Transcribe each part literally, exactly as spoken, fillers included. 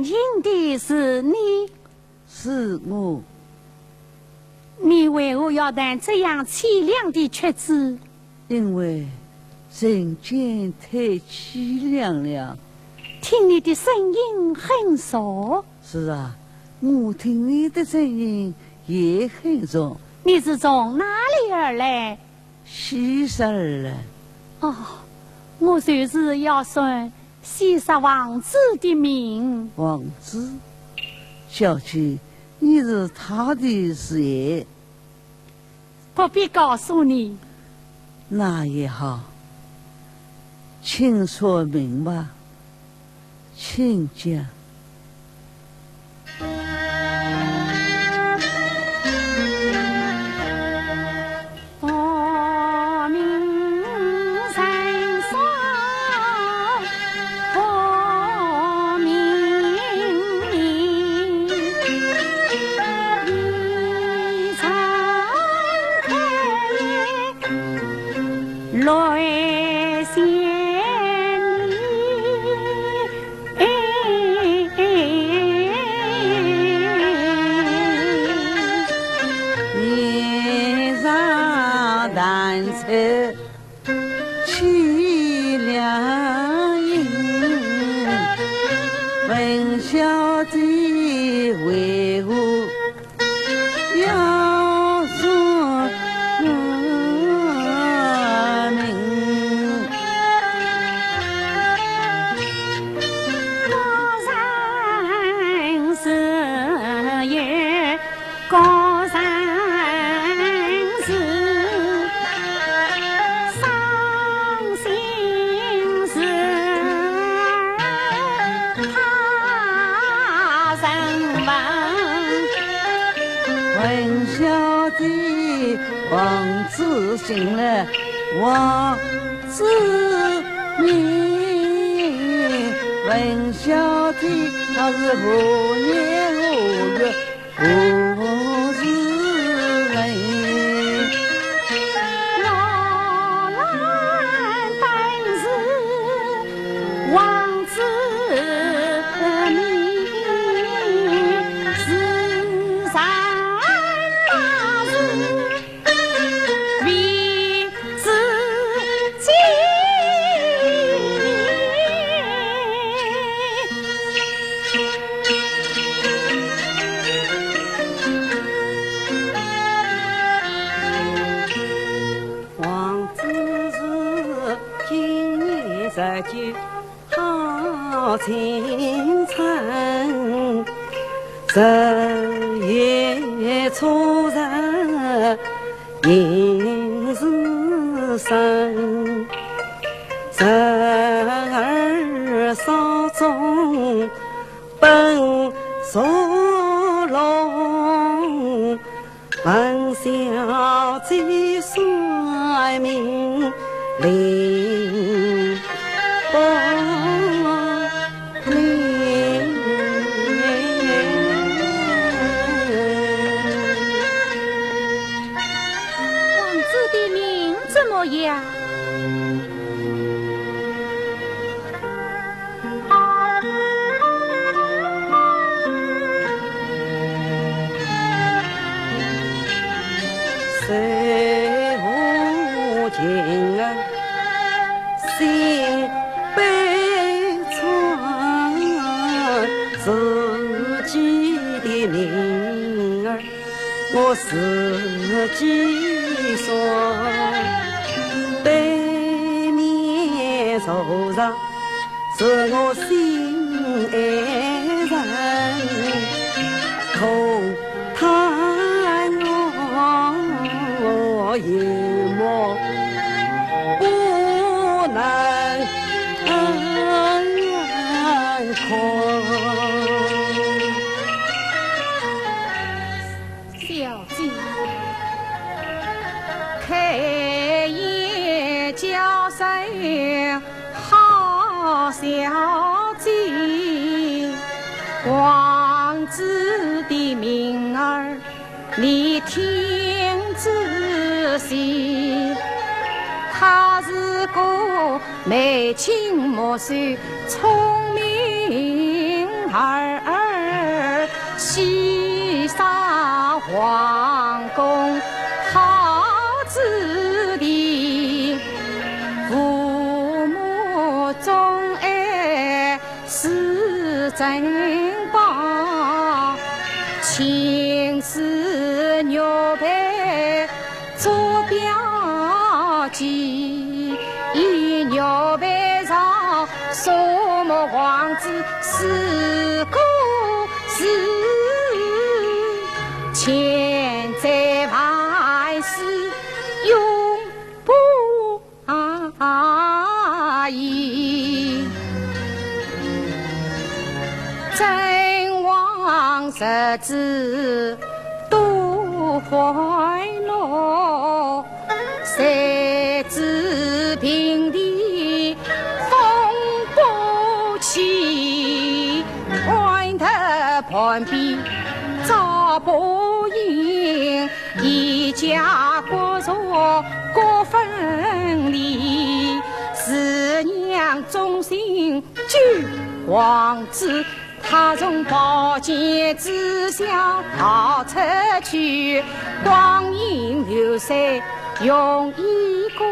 音的是你？是我。你为何要弹这样凄凉的曲子？因为人间太凄凉了。听你的声音很熟。是啊，我听你的声音也很熟。你是从哪里而来？ 西沙而来。哦，我就是要问西沙王子的名。王子？小姐，你是他的谁？不必告诉你。那也好，请说明吧。 请讲。王子的名怎么样？小姐，开言交谈，好小姐，王子的名儿 你听仔细，他是个眉清目秀、聪明儿儿，西沙皇宫好子弟，父母钟爱是珍宝，青丝玉佩 做标记，以玉佩上数目王子四个字，千载万世永不啊，咦，真王十子多欢乐，谁知平地风不起，安得半壁遭不赢。 一家国弱各分离，四娘忠心救王子，她从宝剑之下逃出去，光阴流逝容易过，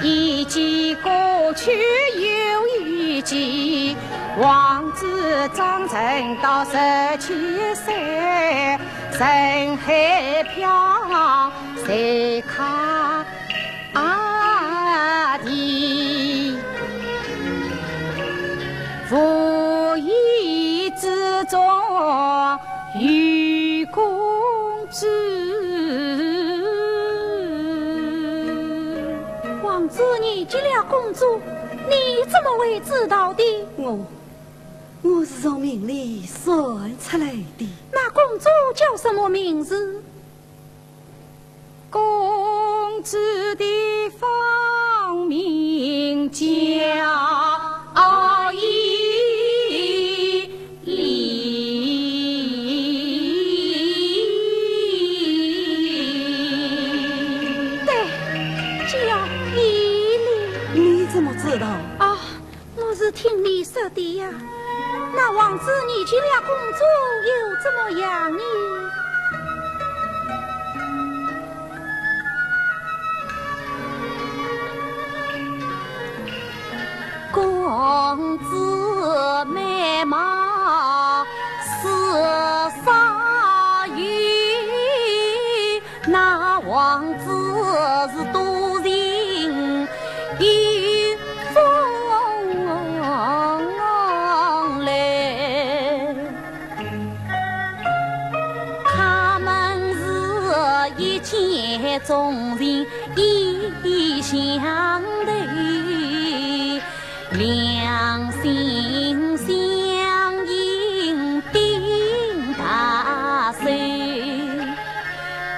一季过去又一季，王子长成到十七岁， 人海飘，谁看啊的？无意之中遇公子。王子遇见了公主，你怎么会知道的？我，我是从梦里算出来的。那公主叫什么名字？ 公子的芳名叫依依。对，叫依依。你怎么知道？啊， 我是听你说的呀。那王子遇见了公主又怎么样呢？公子美貌四少有， 那王子是多情有风流，他们是一见钟情意相投， 两心相印定白首，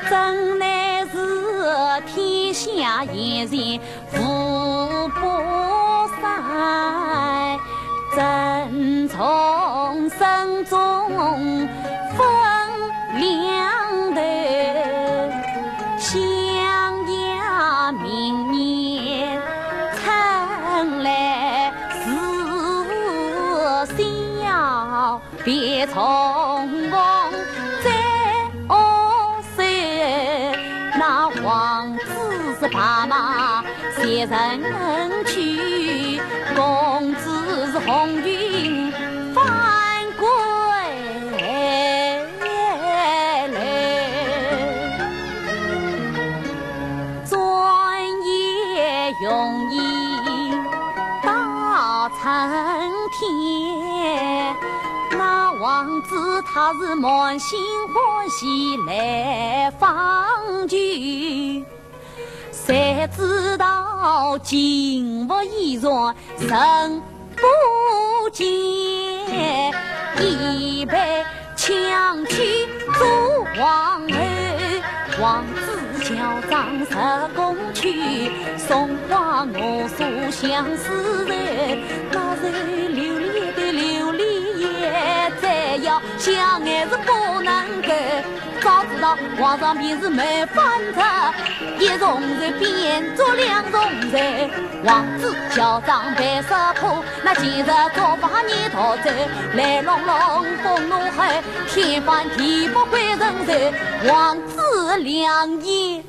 真乃是天下贤人无不善，真从心中分两头，相邀明年 春来时，小别重逢再握手。那王子是白马绝尘去，公子是红云返归来。 转眼容易到春天，那王子他是满心欢喜来访求，谁知道金屋银床人 不见，已被抢去做皇后。王子乔装入宫去，松花我所相思愁。那愁流离的流离也，再要想还是不能够，早知皇上平时没饭吃，一重罪变做两重罪。王子乔装扮识破，那其实做法你逃走，来弄弄风弄海，天翻地覆归人手，王子两眼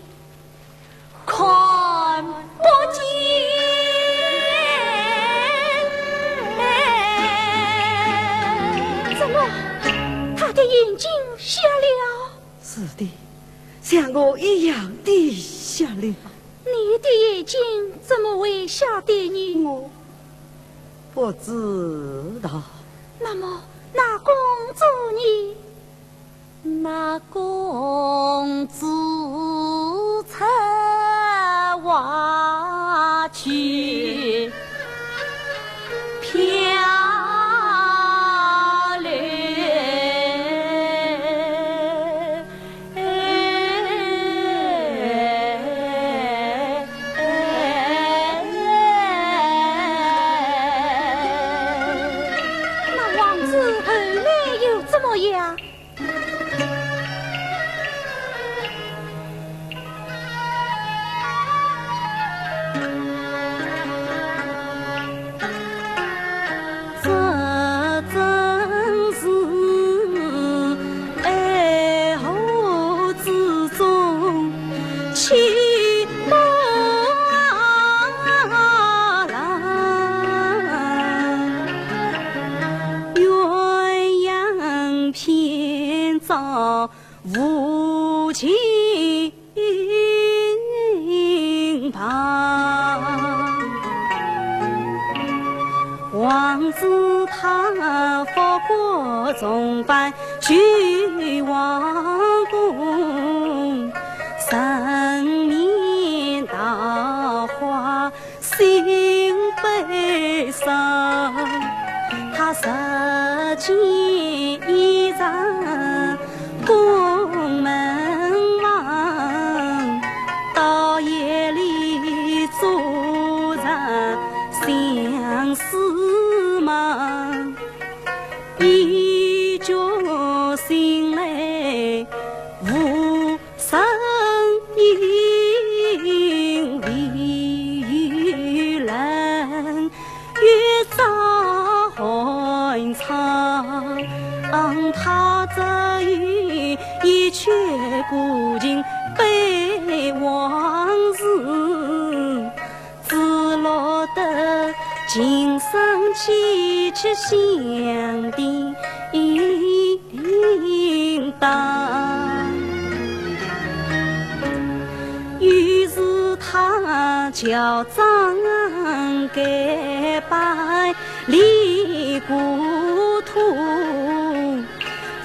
看不见。怎么，他的眼睛瞎了？ 是的，像我一样的瞎了。你的眼睛怎么会瞎的呢？我不知道。那么，那公主呢？那公主出外去 漂流。那王子后来又怎么样？ 这真是爱河之中期末浪，鸳鸯篇章无情 旁。王子他复国重返旧王宫，人面桃花心悲伤。他拾件衣裳 宫门房，到夜里做着相思梦，一觉醒来无声音，唯有冷 月照寒窗，他只有一曲古琴悲往事，只落得琴声凄凄响叮当。 于是他乔装改扮离故土，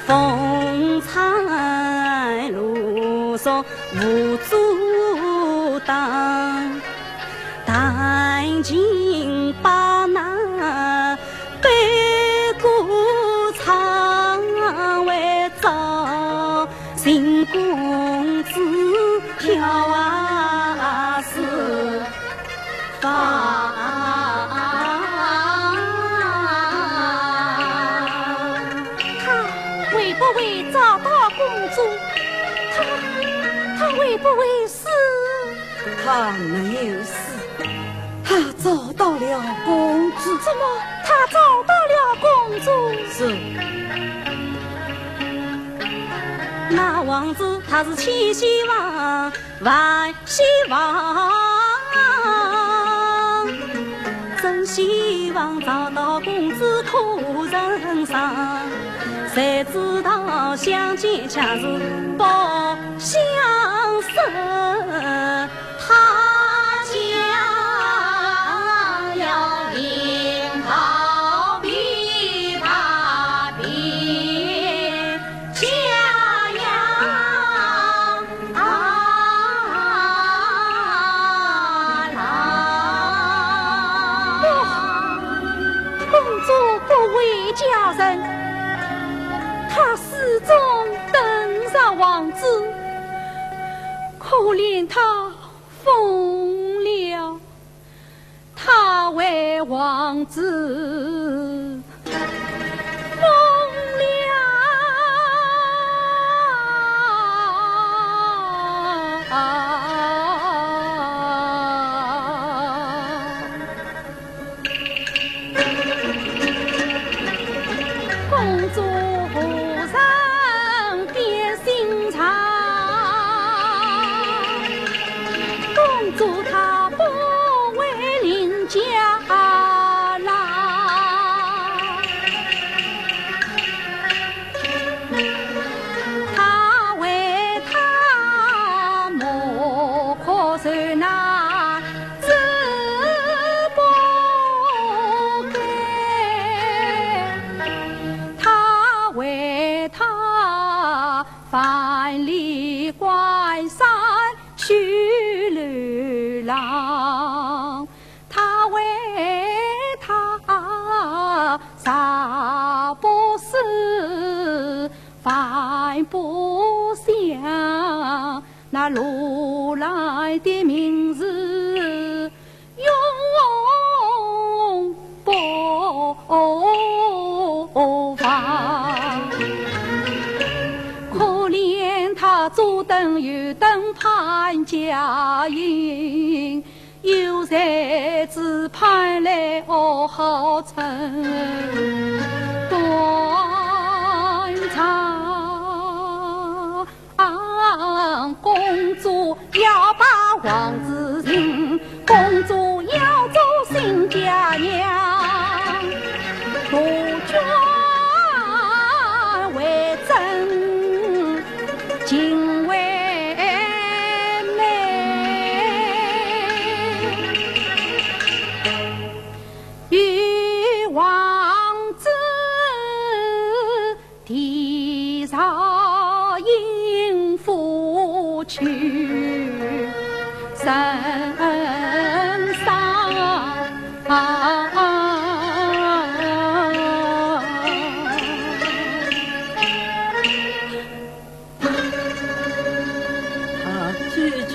风餐露宿无阻挡。弹琴把那悲歌唱，为找 新公主跳啊四方。他会不会找到公主？他，他会不会死？ 他没有死，他找到了公主。怎么，他找到了公主？是。那王子他是千希望万希望，真希望找到公主可人伤，谁知道相见却是不 相识，他将要临洮琵琶变斜阳郎。公主不为佳人，她始终等着王子。 可怜他疯了，他为王子疯了。做他不为邻家啦，他为他莫可受那只不该，他为他万里关山 去流浪，他为他茶不思饭不想，那罗兰的名字 永不忘。可怜他左等右等潘家印，有谁知潘来何曾断肠。 公主要把王子寻，公主要做新家娘，杜鹃为证，金为媒，与王子 地上应付去，人生。他句句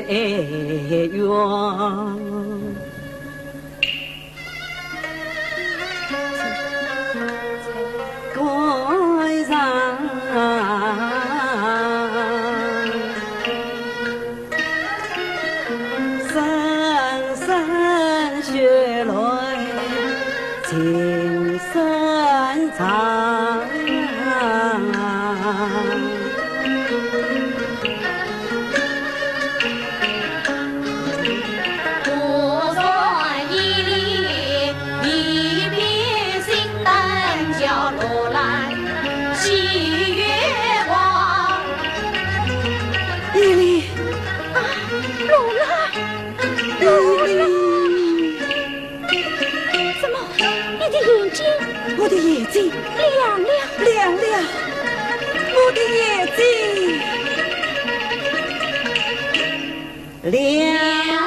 哀怨。 伊犁，啊，罗兰，罗兰。 怎么，你的眼睛？我的眼睛。亮了。亮了。我的眼睛。亮。